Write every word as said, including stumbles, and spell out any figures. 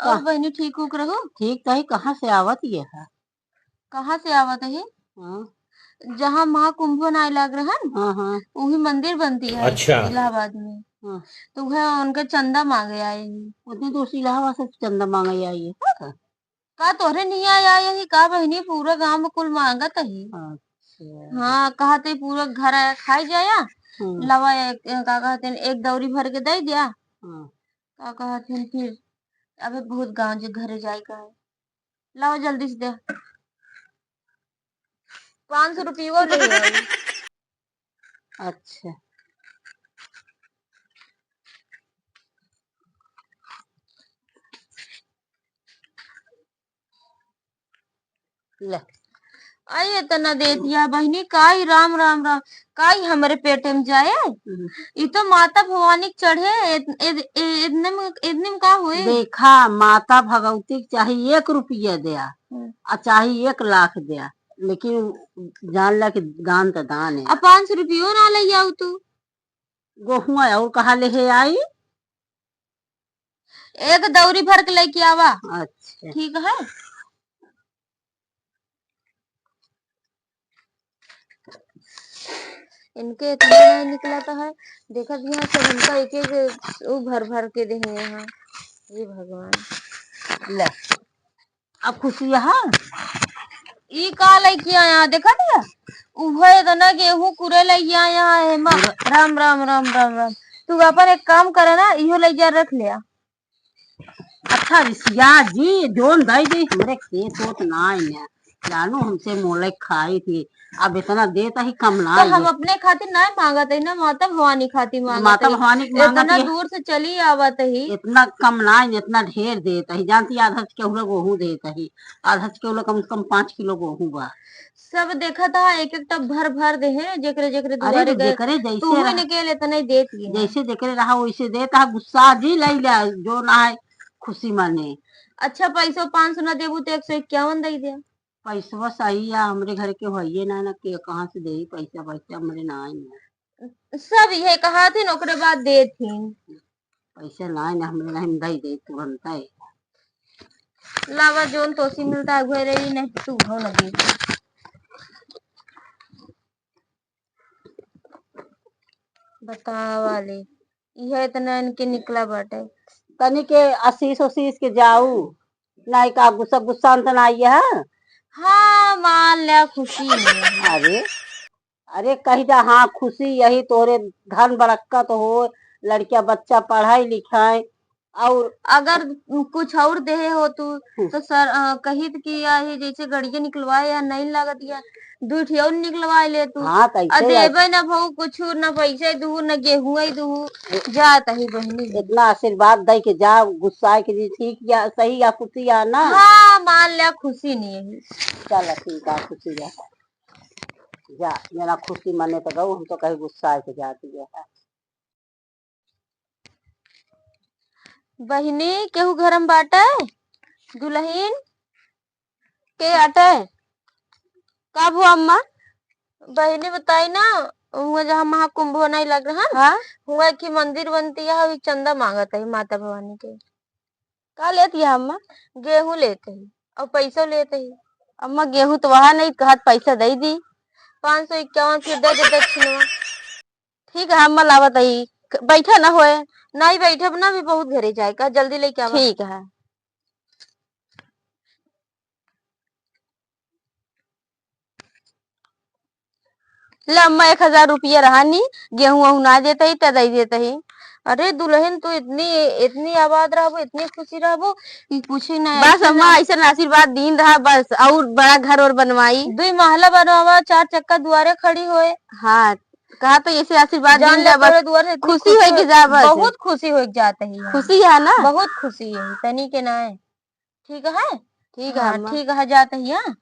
और का? बहिनी ठीक उक रहू? ठीक तो है, कहाँ से आवत ये है? कहाँ से आवत है? हाँ। जहाँ महाकुंभ नाय लाग रहन, हाँ, हाँ। उही मंदिर बनती है अच्छा। इलाहाबाद में। हाँ। तो वह उनके चंदा मांगे आए ही। उतने दूर से इलाहाबाद से चंदा मांगे आई है। का तोहरे नहीं आया यही का बहिनी? पूरा गांव में कुल मांगत ही। अच्छा। हाँ, कहते पूरा घर आया खाई जाया। हम्म। लवा एक, का कहते हैं, एक दौरी भर के दे दिया। हाँ। का कहते हैं फिर, अबे बहुत गांव जे घरे जाए का है। लाओ जल्दी से दे। पाँच सौ रुपये ले आई। अच्छा। ले। आई इतना दे दिया बहिनी, काई राम, राम, राम, काई हमरे पेटे में जाए? हम्म। ई तो माता भवानी के चढ़े, इत-, इत-, इ-, इतने में, इतने में का होए? देखा, माता भगवती के चाहे एक रुपया द्या, हम्म। आ चाहे एक लाख द्या, लेकिन जान ला कि दान तो दान है। आ पाँच सौ रुपयो ना ले आऊ तू? गोहुआ और कहा ले हे आई? एक दौरी भर के लेके आवा। अच्छा। ठीक है। इनके इतना नहीं निकला तो है, देखत यहाँ सब इनका एक एक वो भर भर के देहे यहाँ। हे भगवान। ले, अब खुशी यहाँ। ई का लइके आया, देखत हिया? उहे इतना गेहूं कुरे लइके आया है, माँ। पूरा राम, राम, राम, राम, राम। तू अपन एक काम करे ना, इहो ले जा रख ले आ। अच्छा, रिसिया जी, जोन दई दे, हमरे खेत होत ना है ना। जानू हमसे मोले खाई थी, अब इतना देत ही कम ना तो है। हम अपने खातिर ना मांगत ही ना, माता भवानी खातिर मांगत माता ही। भवानी के मांगत इतना ही। दूर से चली आवत ही। इतना कम ना है, इतना ढेर देत ही। जानती आधा से केहू लोग ओहू देत ही, आधा से केहू लोग कम से कम पाँच किलो गोहूं बा। सब देखत हा, एक एक टब भर भर देहे, जेकरे जेकरे अरे दुआरे तो गए, जेकरे जैसे तू ही रहा। निकेल इतने देत ही है। जैसे जेकरे रहा वैसे देत हा, गुस्सा जी लई ला, जो ना है खुशी माने। अच्छा, पैसो पाँच सौ ना देबू तो एक सौ इक्यावन दे दे। पैसवा सही है, हमरे घर के होइए ना, ना के कहाँ से देही पैसा, पैसा हमरे ना आई है। सब इहे कहा थी, ओकरे बाद दे थी। पैसा ना आई ना, हमरे ना, हम दे दे तुरंत है। लावा जोन तोसी मिलता है, उहे रही, नहीं तो तू हो ना दे। बतावा ले, इहे इतना इनके निकला बाटे। तनी के आशीष ओशीष के जाऊ, नाई का गुस्सा, गुस्सा अंत ना आई है। हाँ, मान लिया खुशी है। अरे, अरे कही जा, हाँ, खुशी यही तोरे धन बरक्कत हो, लड़किया बच्चा पढ़ाई लिखाए, और अगर कुछ और देहे हो तू, हम्म। तो सर, अ, कहित कि या ही जैसे गड़िया निकलवाए या नहीं लागत या, दुइ ठे और निकलवाए ले तू। हाँ, तो आ ऐसे ही देबे ना भऊ कुछ, ना पैसे दू, ना गेहूं ही दू, ए- जात ही बहिनी। इतना आशीर्वाद दे के जा, गुस्सा के जी, ठीक या, सही या, खुशी या ना? हाँ, मान लिया खुशी नहीं है। चल, ठीक है, खुशी या। जा, मेरा खुशी मने तो गऊ, हम तो कहीं गुस्सा के जाती है। बहिनी, केहू घर में बाटे? दुलहिन के आटे? का भो अम्मा? बहिनी बताई ना, हुआ जहाँ महाकुंभ होना ही लग रहा, हाँ? हुआ एक ही मंदिर बनती है, अभी चंदा मांगत है माता भवानी के। का लेत है अम्मा? गेहूं लेत है और पैसो लेत है। अम्मा, गेहूं तो वहाँ नहीं, कहत पैसा दे दी। पाँच सौ इक्यावन फिर दे दे दक्षिणवा। ठीक है, हम लावत हई। क-, बैठे ना होए। नहीं बैठब ना, अभी बहुत घरे जाए का, जल्दी लेके आवा। ठीक है। ले अम्मा, एक हजार रुपया रहा नी, गेहूं वहूं ना देते ही, ते दे देते ही। अरे दुलहिन, तू इतनी, इतनी आबाद रहबो, इतनी खुशी रहबो कि कुछ ही ना। बस अम्मा, ऐसे आशीर्वाद दीन रहा बस, और बड़ा घर और बनवाई। दुई महला बनवावा, चार चक्का दुआरे खड़ी होए। हाँ, कहा तो ऐसे आशीर्वाद जान दीन ले जा बस। तोरे दुआर से इतनी खुशी खुशी होए कि होए, जा बस। बहुत खुशी होए के जात ही है। खुशी है ना? बहुत खुशी है, तनी के ना है। ठीक है? ठीक है हाँ, अम्मा। ठीक है, जात ही, हाँ।